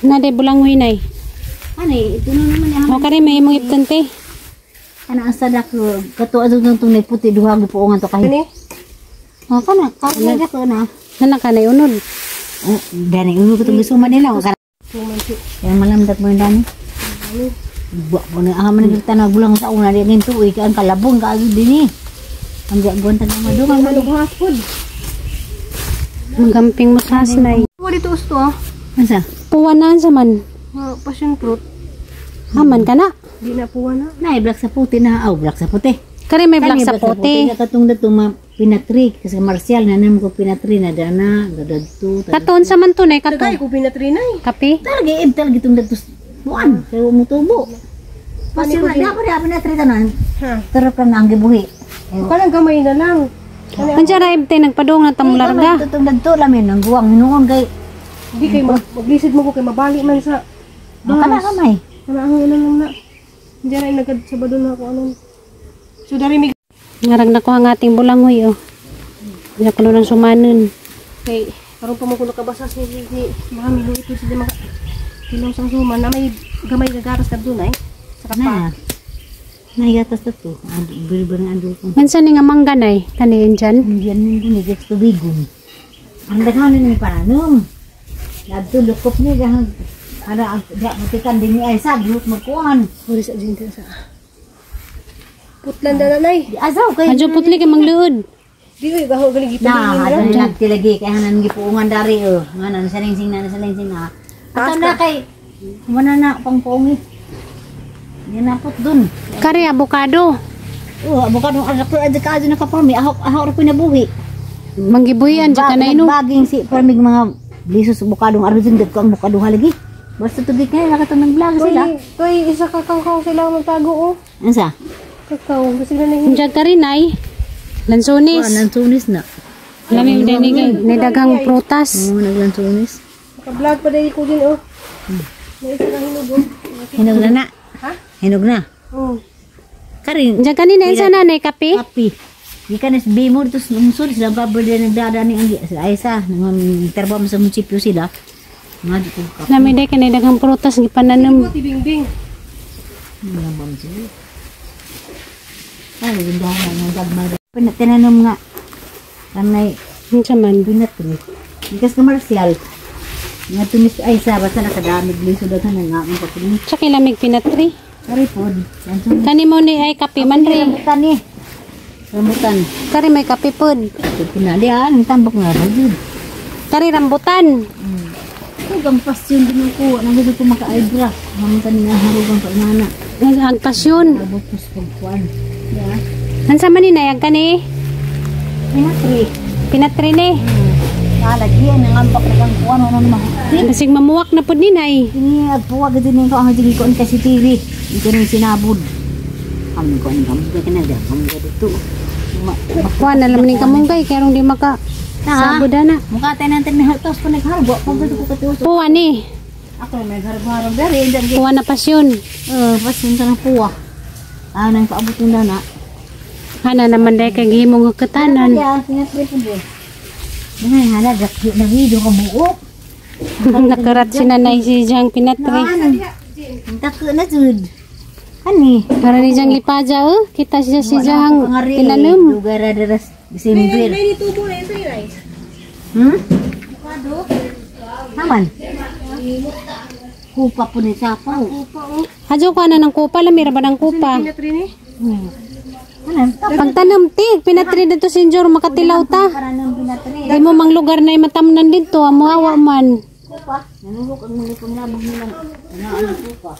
Naday bulangoy nay. Ani, ito na naman ang O kare may imong ipton te. Ana ang sadak kato adto nang tunay puti duha gipuongan to kahi. Ani? Oh, kana kana dako na. Nana ka nay unod. Oh, dani ulo ko tong gisuman nila kana. Yang malamdat mo yung dani. Buwa po na ang man nagtanag bulang sa una di ngin tuig ang kalabong kaagi dinhi. Ang di ang tanang madungan mo. Hapon. Magamping mo sa nay. Wa dito usto ah. Unsa? Puwanan sa man. Mga passion fruit. Haman ka na. Di na puwa na. Na black sa puti na aw black sa puti. Kare may black Kani, sa puti. Nga katong dato ma pinatri kasi Marcial na namo ko pinatri na dana gadadto. Katon sa man to nay kato. Tagay ko pinatrinay. Kape. Talaga ib talaga itong dato buwan kay mo tubo. Pasyon na dapat di pinatri tanan. Ha. Pero ka na ang gibuhi. Kanang gamay na lang. Andiyan ra ibte nagpadung na tamularga. Tutong dadto lamin ang guwang hinuon kay Di kay maglisod mo ko kay mabali man sa kana kamay. Kana ang ina lang na. Hindi na nagad sa badon na ako anon. So dari mi Ngarag nakuha ang ating bulangoy oh. Hindi ko nang sumanon. Kay karon pa mo ko nakabasa ni ni mami luit ko sila mga kilaw sang suman na may gamay gagaras na dunay. Sa kapa. Na. Naigatas dato. Ang bilbil nga ando ko. Mansa ni nga mangga nay kani dyan. Indian nin ko ni Jex tubigon. Ang daghan ni pananom. Dadto lukop ni dahang ana ang di matikan din ni ay sa group magkuan. Uri sa jinta sa. Putlan na nanay. Di asaw kay Adyo putli kay mangluod. Di ko gaho gali na gipalingin ra. hadan nagtilagi kay hanan gipuungan dari oh. Nga nan sa sing na sa sing na. Ato na kay wala na pang puungi. Di napot dun. Kare abokado. Oh, abukado ang ako adto ka adto nakaparmi ahok ahok ra ko nabuhi. Manggibuyan dyan ka na ino. Baging si parmig mga lisos bukadong arjun dagko ang bukado haligi. Basta tubig kay nakatong nang vlog sila. Koy, isa kakao sila magtago oh. Ansa? Kakao, basig na nang Diyan ka rin ay. Lansonis. Lansunis na. Lami mo din ni daghang prutas. Oo, naglansunis. Naka-vlog pa dahil ko din oh. May isa ka hinog oh. Hinog na na. Ha? Hinog na. Oh. Karin, Diyan kanina sa nanay kape. kapi. Gikan is bimo dito sa lungsod sila babel din nagdada ni ang sa Aisa nang terba mo sa munisipyo sila. Nga di ko kapi. Lami day kanay daghang prutas gipananom. Ko tibingbing. Mga bam sila. Ay, ganda na ng gagmay. Tinanom nga. Kanay Unsa man. pinatri. Gikas commercial. Nga tumis Aisa basta nakadamig lisod daghan nga ang kapin. Tsaka lamig pinatri. Kari pod. Lansunis. Kani mo ni ay kape man rin. Rambutan ni. Rambutan. Kari may kape pod. Pinali ah, ang tambak nga ra jud. Kari rambutan. Hugang pasyon din ako. Nang gusto ko maka-eyebrow. Hamutan nga harugang pa inana. Ang pasyon. Abot ko sa pagkuan. Ya. Unsa man ni nay ang kani? Pinatri. Pinatri ni. Nalagyan ang ambak na kang kuan ano naman. Basig mamuwak na pod ni nay. Ini agpuwag din ko ang dili ko kasi tiri. Ito rin sinabod. Kami ko ang kamuga ka na da. Kamuga dito. Kuan na lamning kamunggay kay rong di maka Na. sabod na. Mukha tayo natin na tapos ko nagharbo. Pag ko katiwas. Puwa ni. Ako may harbo-harbo dari. Puwa na pasyon. Eh, pasyon sa puwa. Ah, nang paabot ng dana. Ana naman day kay gihimong hukatanan. Ya, pinatri po din. Ay, hala, daki na video ka buok. Nakarat si nanay si Jang pinatri. Ang dako na jud. Ani? Para ni Jang lipaja oh. Kita siya si Jang tinanom. Lugar deras December. May tubo na isa yun. Naman. Kupa po ni sapaw. Upa oh. Hadyo ko na ng kupa, lamira ba ng kupa? Pinatri ni. Ano? Pagtanom ti, pinatri dito si Jor makatilaw ta. Para nang pinatri. Di mo mang lugar na matamnan dito, amo awa man. Kupa. Nanulok ang mga panglabog nila. Ano ang kupa?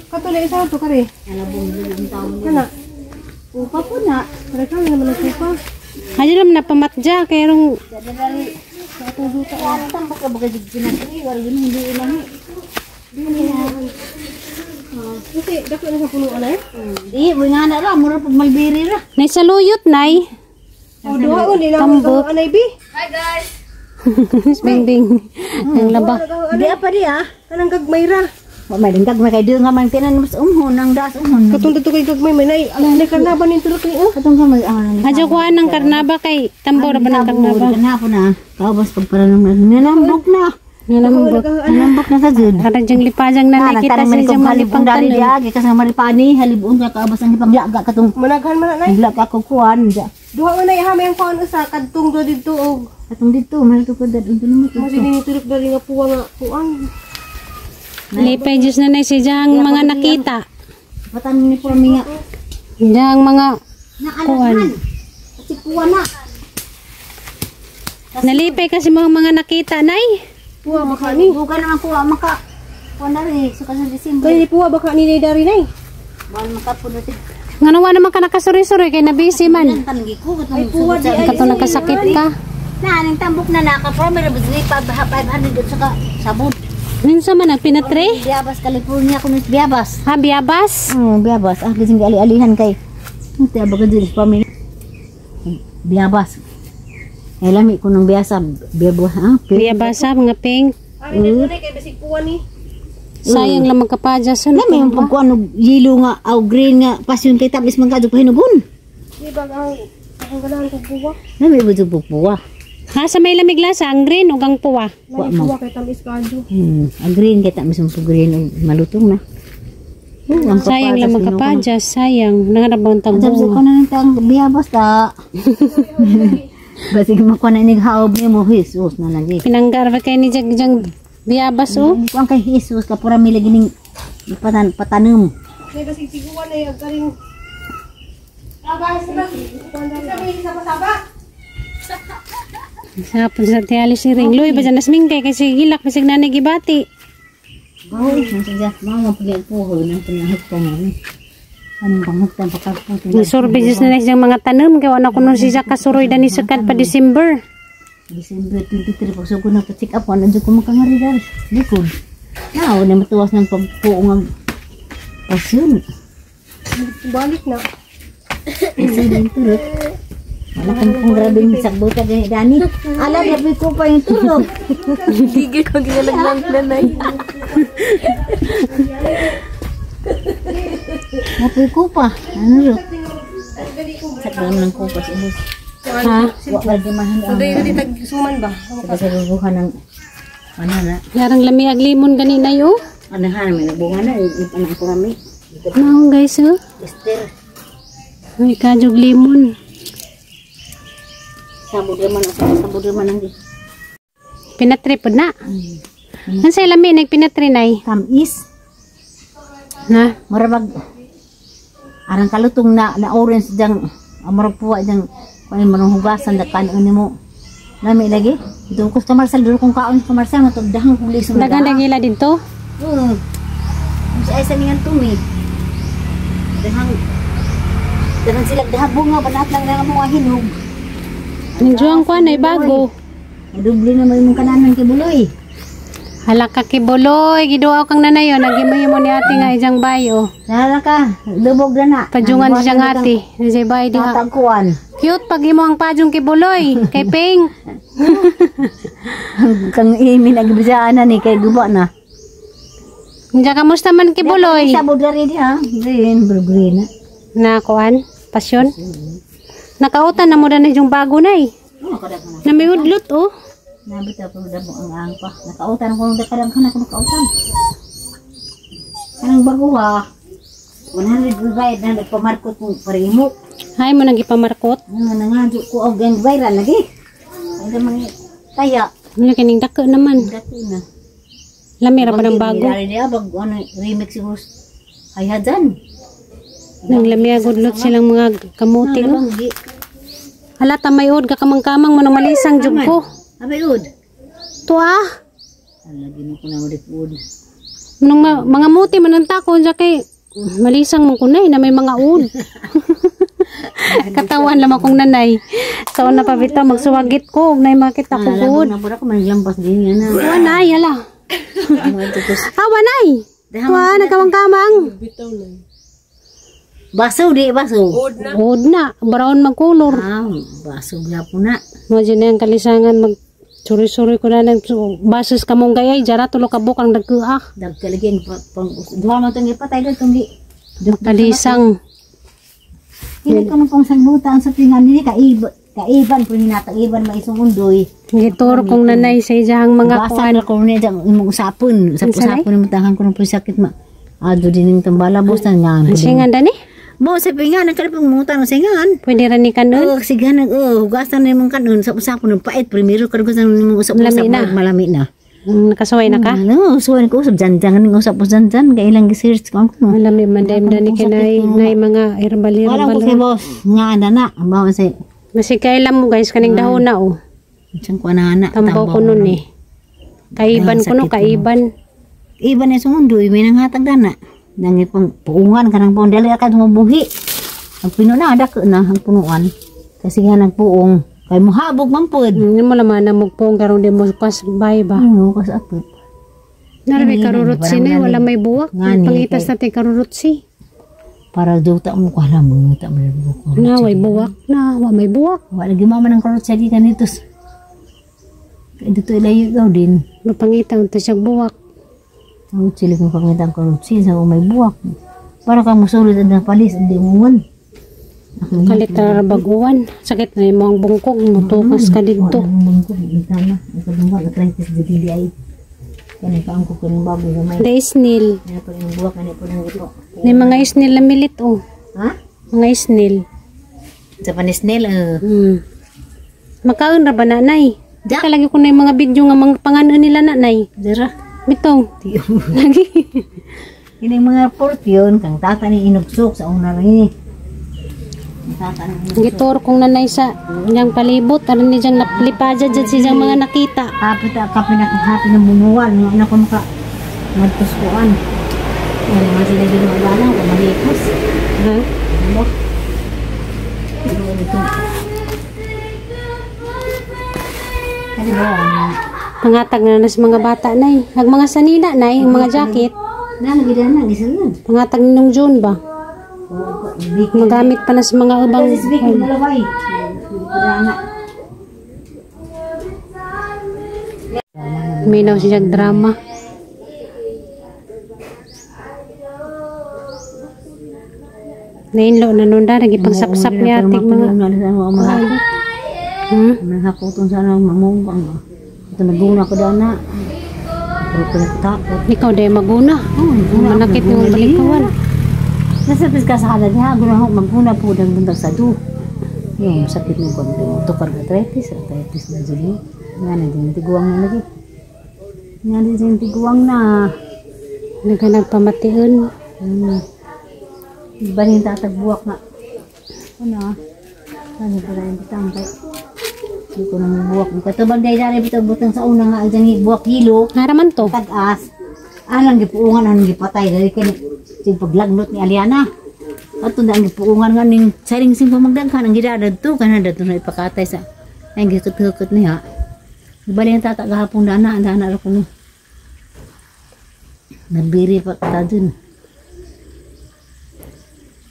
Katulad isa to kare. Alabong ang taon nila. Kana. Kupa po na. Kare kami naman ang kupa. Hadyo naman na pamatja kay rong Dadali. Sa atong duta. Tambak ka baga jud pinatri. Wala yun hindi ilahi. Kasi dako na sa punuan ay. Di, nga na ra. Mura pag malbiri ra. nay saluyot nay. Oh, duha on nila ang Tambok. anay bi. Bing bing. Ang laba. Di apa di ah. Kanang gagmay ra. Wa may dingkag may kay nga man tinan mas umhon ang das umhon. Katong dito kay gagmay may nay. Ang nay karnaba nin tulok ni oh. Katong ka mag ah, Hadyo ko ng karnaba kay tambo ra ba ng karnaba. Kanapa na. Kaubos pagparanong na nanambok na. Nalambot. Nalambot na sa jud. Kada diyang lipajang nanay Ah, kita nagtanong sa man diyang kong mga halibon lipang dali tanom. diya, gikas nga maripani, halibon ka kaabas ang ipanglaga katong Managhan man na nay. naglaga ko kuan diya. Duha man nay ha may ang kuan usa kadtong do didto og Katong dito, mahal to kadad unto nimo mo sini ni tulok dali nga puwa nga kuan. Lipay Diyos nanay si diyang mga nakita. Patan ni purmi nga. Diyang mga Naalahan. Kasi kuha na. nalipay kasi mga nakita nay. Puwa baka ni. Buka naman kuha maka. Kuha na rin so kasi December. Kay puwa baka ni nay dari nay. Bawal makapuno ti. Ngano wa naman ka nakasuri-suri kay nabisi man. Tangi ko katong Ay puwa di ay. Katong nagkasakit ka. Na aning tambok na naka primary ba dili pa 500 at saka sabon. Minsa man ang pinatre? Biabas California kuno biabas. Ha, biyabas? Oh, biabas. Ah, kasing ali-alihan kay. Hindi ba dili pa mi. Biabas. Eh lami ko nang biyasa, biyabas ha. Biyabas ha, mga pink. Ari dito nay kay basig puwa ni. Sayang lang magkapadya sa Lami yung pagkuan og yellow nga aw green nga pasyon kay tabis man kadto pahinugon. Di ba ang akong ganahan kog puwa. Lami ba jud puwa. Ha, sa may lamig lasa, ang green ug ang puwa. Lami puwa kay tamis kadyo. Ang green kay tamis mo green og malutong na. Oh, ang Sayang lang magkapadya, sayang. Nangarabang Ang sabi ko tagbunga. na nang tang biyabas ta. Basig mo ko na inig haob ni mo Jesus na lagi. Pinanggar ba kay ni Jag Jang biyabas oh. Kuan kay Jesus ka pura mi lagi ning patan patanom. Kay basig tiguan ay ag karing Aba, sabi sa pasaba. Sa hapon sa tiyali si Ring. Luy, ba dyan nasmingkay kasi gilak, basig nanay gibati. Bahoy, nang sadya mama pag po nang panahit mo. Anong panghuktan pagkaputo. Ni Diyos na siyang mga tanom. Kaya wala ko nun siya kasuroy dani sa kan pa December. December 23 pagsugo na pa-check up ano jud ko makangari dar. Likod. Now, na matuwas ng pagpuong ang pasyon. Balik na. Kasi yung turok. Wala kang kung grabe yung sakbuta gani Dani. Ala, grabe ko pa yung turok. Gigil ko ginalaglang nanay. Napoy ko pa. Ano ro? Sakdam ng kupas ihos. Ha? Wa ba di mahan ang Today dito tag suman ba? sa saguguhan ng ano na. Yarang lami ag limon gani na yo. Ano ha, may nagbunga na. Ipanan ko kami. Naong guys oh. Esther, May kajog limon. sabog naman ako. Sabog naman ang Pinatripod na. Ang sa lami nagpinatri nay. Tamis. Na? Murabag arang kalutong na na orange diyang murag puwa diyang kuan manong hugasan da kanon nimo. Lami lagi. Dito ko sa Marsal, dito kong kaon sa Marsal, matugdahang kong liso. Dagan dagila dito. Oo. Sa ay sa ningan tumi. Dahang dahang sila dahang bunga banat lang na mga hinog. Nandiyan ko ay bago. Doble na may mong kananan kay Buloy. Hala ka kibuloy, giduaw kang nanay oh. Nagimo ni ate nga ijang bayo. Nala ka, lubog na na. Pajungan siyang ate. Nandiyan bay diha. Tatagkuan. Cute pag imo ang pajong kibuloy. Kay Ping. Kang imi nagbisaan na ni kay guba na. Diyan kamusta man kibuloy? Sa budari di ha. Green, blue green na. Na kuan, pasyon. Nakautan na mo na yung bago na eh. Oh, kada ko na. Na may udlot oh. Nabit ako damo ang ang pa. Nakautan ko nung kadang kana ko nakautan. Anong bago ha? 100 provide na nagpamarkot kong parimo. Hay mo nang gipamarkot. Nga nangadyo ko og gang viral lagi. Ang mga kaya Ano kining dako naman. dati na. Lami ra pa ng bago. Dali niya bag ano remix siguro. Ay hadan. Nang lami agudlot silang mga kamuti oh. Banggi. Hala ta may ud ka kamang-kamang mo nang malisang jud ko. Abay ud. Tuwa. Ala gino ko na mo ud. Nung mga muti man ang tako unsa kay malisang man kunay na may mga ud. Katawan lamang kong nanay. Sa una pa bitaw magsuwagit ko og nay makita ko Alam ud. na pura ko managlampas din yan na. Wa nay hala. Mga tukos. Ah, wa nay. Wa nagkamang-kamang. Baso di baso. Ud na, brown magkulor. Ah, baso gyapon na. Mo dyan na ang kalisangan mag suri-suri ko na lang basis kamong gayay jara tulo ka bukang nagkuah. Dagkaligin pang duha man tong ipatay do tong gi. Kalisang. Hindi ko na pong sagbutan sa tingan nini ka Kaiban po hinatag iban maisong undoy. Gituro kong nanay sa iyang mga Basa kuan. na ko niya dyan, imong usapon. Unsa Usapon mo tahan ko ng sakit ma. Ado din yung tambala boss na nga. Ang singan dani? Mo sa pingan ang kalipong mutan ang singan. Pwede ra ni kanon. Oh, sige nag oh, hugasan na imong kanon sa usapon ng pait primero karon sa imong usap-usap Lami na. Malami na. Nakasuway na ka? Ano, suwan ko usap jan jan ning usap jan jan kay ilang gi-search ko ako. Malami man dahil dani kay nay mga herbal Wala ko herbal. kay boss nga na na bawa sa Masigkailam mo guys kaning dahon na oh. Siyang kuha na na. Tambaw ko nun eh. Kaiban ko no, kaiban. Iba na sumundoy, may nanghatag na. Nangipang puungan ka ng puong dali ka mabuhi. Ang pino na, dako na ang punuan. Kasi nga nagpuong. Kay muhabog man pod. Hindi mo laman na mugpong karon di mo kas bay ba. Ano, kas apot. Narabi karurutsi na eh, wala may buwak. Ngani, Pangitas natin karurutsi. Para duta mo ko alam mo ta mo ko. Na, way buwak na, wa may buwak. Wala lagi mama ng karot sa gikan dito. Kay dito ilayo daw din. Mapangita unta siya buwak. Ang sila kong pangitang karot sa may buwak. Para kang musulod ang palis hindi mo man. Kalit na baguan. Sakit na imo ang bungkog, mutukas ka dito. Wala mong bungkog, ita na. Ang kadungga, arthritis di dili ay. Kani pa ang kukunin bago gamay. The isnil. Kaya po yung buwak, kani po nang ito. May mga isnil na milit oh. Ha? Mga isnil. Sa panisnil, eh. Makaon ra ba nanay? Da. Kalagi ko na yung mga video nga mga panganon nila nanay. Dira. Bitong. Lagi. Yun yung mga port yun, kang tata ni inugsok sa una rin eh. Ang tata ni inugsok. Gitor kong nanay sa niyang palibot. Ano ni diyang naplipadya dyan siyang mga nakita. Happy ta, kape na happy na bumuwan. Nga na ko maka magtuskuan. Ano man sila ginawa lang, kung malikos. Ha? Ano? Ano ito? Ano ba? Pangatag na na sa mga bata nay. Ang mga sanina nay, ang mga jacket. Na, nagida na, gisunod. Pangatag nung June ba? Magamit pa na sa mga ubang This week, nalaway. Wala Minaw siya drama. Nainlo na nun da, nagipagsapsap niya ating mga. Nanghakuton sana mamungkang. Ito naguna ko dana. Pero ko nagtakot. Ikaw dahil maguna. Oh, Manakit yung balikawan. Nasa piskasada niya, guna ako maguna po ng buntag sa du. Yung sakit ng konti. Tukar arthritis, arthritis na dyan. Nga na din, tiguang na lagi. Nga na din, tiguang na. Naganagpamation. Iba rin tatagbuwak na. Ano? Ano pa rin bitang kay. Hindi ko na mabuwak. Katubang dahil dahil bitang butang sa una nga ang dyan buwak hilo. Haraman to. Tag-as. Anang gipuungan anang gipatay dahil kini sing paglagnot ni Aliana. Ato na ang gipuungan nga ning saring sing pamagdaghan ang gidadad to kana dadto na ipakatay sa ang gikut-hukot niya. Bali ang tata gahapon dana ang dana ra kuno. Nabiri pa ta dun.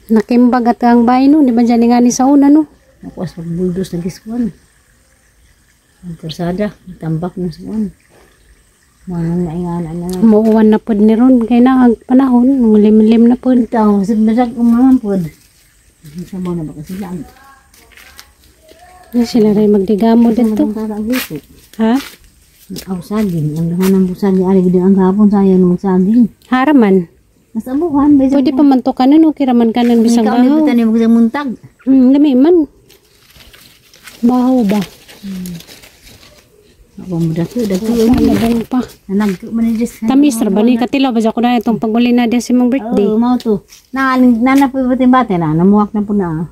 Nakimbag at ang bahay no. Di ba dyan nga ni sa una no? Ako as pagbuldos na giskuan. Ang karsada, tambak na suwan. Manang naingana na. Umuuwan na pod ni ron. Kaya na ang panahon. Lim-lim na pod. Ito, sa basag umaman pod. Sa mo na ba kasi lang. Na sila rin magdigamo dito. Ha? Aw saging, ang laman ng saging ari gid ang hapon sayo ng saging. Haraman. Nasa abuhan ba Pwede pa man to kanon. Okay raman kanon bisang Ikaw ni bahaw. butan ni mo muntag. Lami man. Bahaw ba? Ako mo dako dako. Labong pa. Nanag man ni Diyos. Tamis ra ba ni katilaw ba ko na itong paguli na diya sa imong birthday. Oo, mao to. Na nana po butin bate na namuak na po na.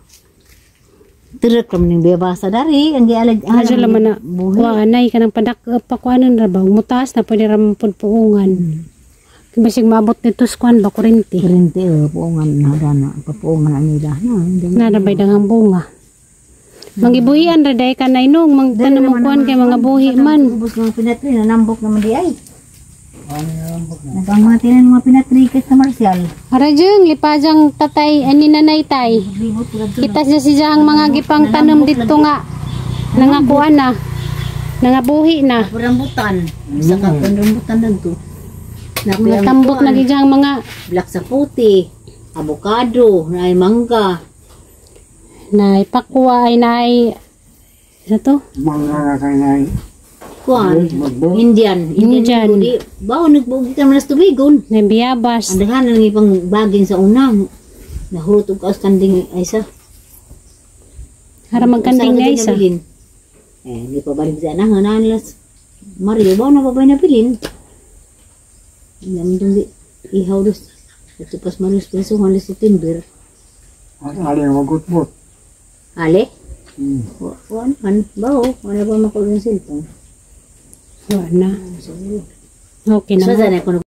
Tirak kami ning biyabasa dari ang gialag Adyo laman na buhi. wa anay kanang padak pakuanon ra ba mutaas na pwede ra man pud puungan. Basig maabot nito sa kuan ba kurente. Kurente oh, puungan na dana, papuungan na nila. Na, hindi Na na bay dangang bunga. Mangibuhian ra day kanay nung mangtanom mo kuan kay mga buhi man. Ubos ng pinatri, nanambok naman di ay. Nagpamati na mga pinatri kay sa Marcial. Ara jeng lipajang tatay ani nanay tay. Libot ko lang Kita siya siya ang mga gipang tanom dito nga nangakuan na. Nangabuhi na. Rambutan. Sa kapon rambutan dagto. Mga tambok na gid ang mga Black sa puti, avocado, na ay mangga. na ipakwa ay naay Isa to? Mga kay Kuan. Indian. Indian. Di bawo nagbugi ka man sa tubigon. May biyabas. Ang daghan nang ibang baging sa unang. Nahurot og kaos kanding ay sa. Hara magkanding Usa na ra isa. nabilin. Eh, hindi pa balik sa nang naan las. Mario ba na pa ba nabilin? Naman tong ihaw dos. Ito pas manus preso halos sa timber. Ali magut-gut. Ale? Wa man bawo, wala pa makulong cellphone. Wala na. Okay Sa na. sana ko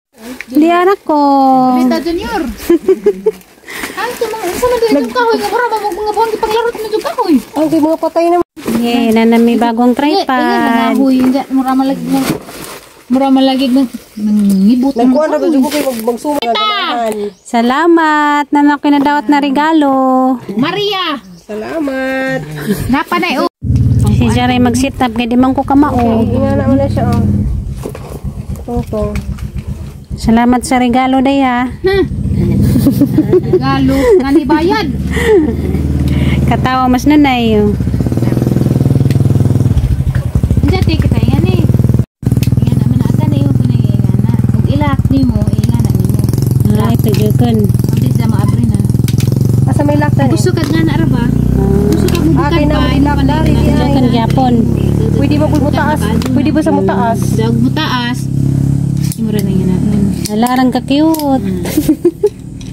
Di anak ko. Lita Junior. Ay, ito mga isa man doon yung kahoy. Nga mura ba mga buwang ipanglarot na yung kahoy. Ang kay mga patay na. Yeah, na may bagong Tingnan tripod. kahoy. Hindi, mura malagi mo. Mura malagi ng ngibot. Nagkuan ra ko kay magsuma nga ganahan. Salamat. Nanok kinadawat na regalo. Maria! Salamat. Napanay o. Si Jaray mag-sit up kay di man ko kamao. Inga na man na siya oh. Tungtong. Salamat sa regalo day ha. Regalo. Nani bayad. Katawa mas nanay. Oh. Hindi, te, kita yan eh. Yan naman na ata na iyo pinag na. Ug ilak nimo, ila na nimo. Ay, tujukan. Hindi siya maabri na. Asa may laktan eh. Gusto ka nga na ra ba? Gusto ka mo Ah, kay bukan na pa. may laktan di ay. Tujukan gyapon. Pwede ba pud mo taas? Pwede ba sa mo taas? Dag mo taas. Imo ra na yan na. Alarang ka cute.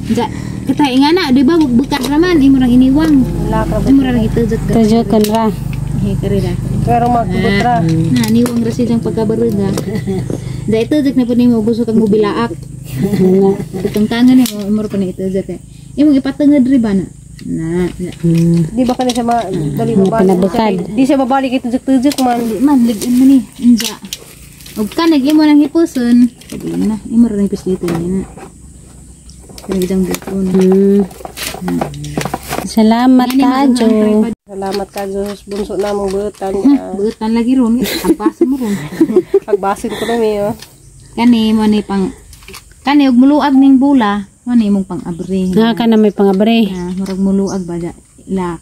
Ja, kita nga na, di ba bukat raman imo rang iniwang. Lakra ba? Imo ra lang itujot ka. Tujukan ra. He kare ra. Pero makubot ra. Na niwang ra silang pagkabaruga. Da itujot na pud nimo gusto kang mobilaak. Itong tangan nimo imo ra pa na itujot eh. Imong ipatungod ri ba na? Na, na. Di ba kana siya ma dali mabalik? Pinabukad. Di siya mabalik ito tujok man. Di man lig-in man ni. Inja. Ug ka nag imo nang hipuson. Pag na, imo ra nang pisliton niya na. Kaya jang bukon. Salamat ka, Jo. Salamat ka Diyos, bunso na mong butan. Buutan lagi ron, tampasan mo ron. Pagbasin ko nami oh. Kani mo ni pang kani og muluag ning bula, mo ni imong pang-abri. Nga ka na may pangabre. Ha, murag muluag ba da ilak.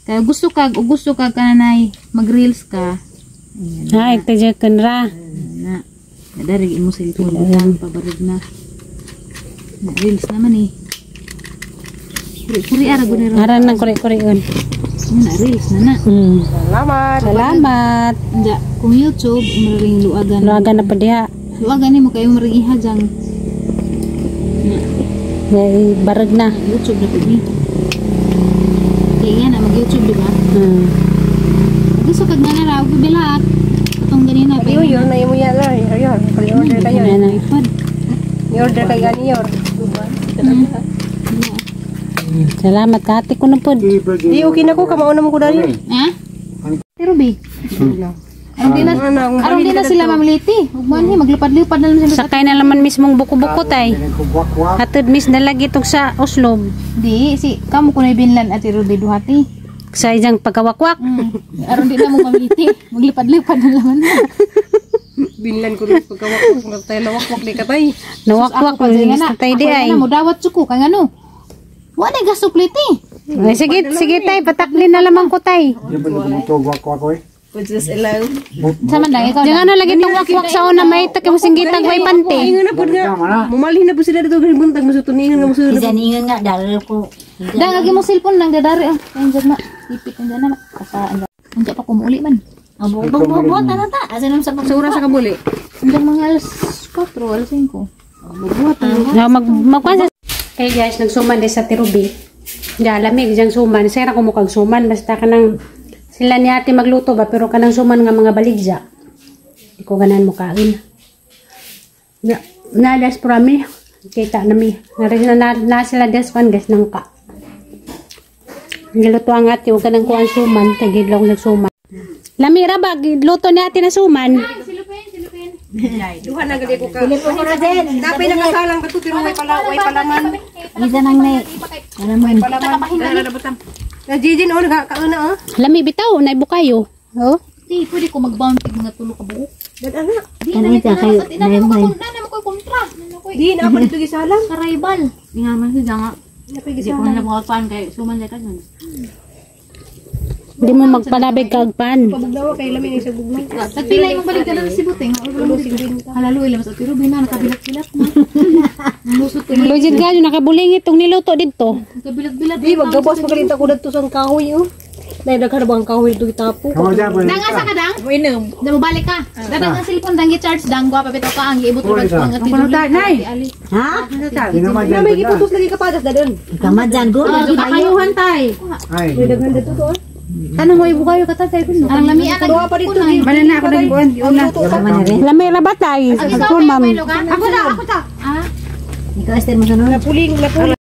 Kaya gusto kag og gusto kag kananay mag-reels ka. Ayan Ay, tujukan ra. na. Dari imo cellphone butang pabarog na. Na reels naman eh. Kuri-kuri ara gud ni ron. Aran ng kuri-kurion. Na reels na na. Salamat. Salamat. Anja, kung YouTube imo ring luagan. Luagan na pa diha. Luagan nimo kayo mo ring ihajang. Na, Ay, barag na. YouTube na pud ni. Kaya nga na mag-YouTube di ba? Gusto kag nga na raw bilak. Katong ganina pa. Iyo yun, na imo yan lang. Iyo, pre-order kayo. Ano na. iPad. I-order kay ganiyor. Salamat ka. Ate ko na po. Di okay na ko kamao na mo ko dali. Ha? Pero be. Aron di na Ano aron di na sila mamliti. Ug man hi maglupad-lupad na lang sila. Sakay na laman mismong buko-buko tay. Wakwak. Hatod mis nalagi tog sa Oslob. Di si kamo kunay binlan at Ruby duhati. Sa ijang pagkawakwak. Aron di na mo mamliti. Maglipad-lipad na laman na. Binlan ko rin pagkawakwak nga tayo nawakwak di katay. Nawakwak Ako pa mis na. na tay di ay. Ako na mo dawat suko kay ngano. Wa na gasupliti. Ay, sige, sige tay, pataklin na lamang ko tay. Di ba nagmuto wakwak oy? Sa man lang ikaw. Diyan ano lagi tong wakwak sa una may takay mo singgitag way pante. Ingon na pud nga. Mumalhin na po sila dito ganing buntag masutuningan nga musulod. Bisan ingon nga dahil ko. Dang agi mo cellphone nang dadari ah. Ang na. Ipit ang na. Kasa ang Unja pa kumuuli man. Ang bubong bubuhat na ta. Asa nang sa Sa oras sa kabuli. Hanggang mga alas 4, alas 5. No, mag magkuan sa. Hey guys, nagsuman di sa Tirubi. Diya lamig diyang suman. Sira ko mukag suman basta kanang sila ni ate magluto ba pero kanang suman nga mga baligya. Di ko ganan mo kain. Na na des prami. Kita na mi. Narin na, na, na sila des kwan guys nangka. Giluto ang ate ug kanang kuan suman kay gidlong nagsuman. Lami ra ba luto ni ate na suman? Duha na gali ko ka. Napay nakasalang kato pero way pala way palaman. Isa nang nay. Ano man. Palaman. Na Jijin oh nagakauna oh. Lami bitaw nay bukayo. Oh. Di, pwede ko mag-bounty mga tulo ka buok. Dad ana. Di, Kanay na ka kayo, na mo nay, ko na mo ko kontra. Na ko Di na ako dito gisalang. karaibal. Nga man siya nga. Napay Di ko gisalang. na mga pan kay suman ka nun. Di mo magpalabig kag pan. Pabugnawa kay lami ni sa bugnaw. Tagpila imong balik dala sa Sibuting. Halaluy lang sa tiro bina nakabilat-bilat na. Lusot ko. Lujid ka, yung nakabulingit itong niluto dito. Nakabilat-bilat. Di maggawas pa galinta ko dadto sa kahoy oh. Nay daghan ba ang kahoy dito gitapo? Kamu dyan po. Dang asa ka dang? Winom. Dang balik ka. Dadang ang cellphone dang gi-charge dang gwapa bitaw ka ang giibot Uy, ko ang ati. Ha? Inuman Na dyan may po na. giputos lagi kapadas dadon. Kamadyan ko. Ayuhan tay. Ay. Daghan dito to. Tanong mo ibu kayo katatay ko. Arang lamian Duha pa dito. Banana ako ng buwan. Una. Lamay ra ba tay? Ang ikaw Ako ma'am. Ako na, ako ta. Ah, Ikaw, Esther, mo sunod. Napuling, napuling.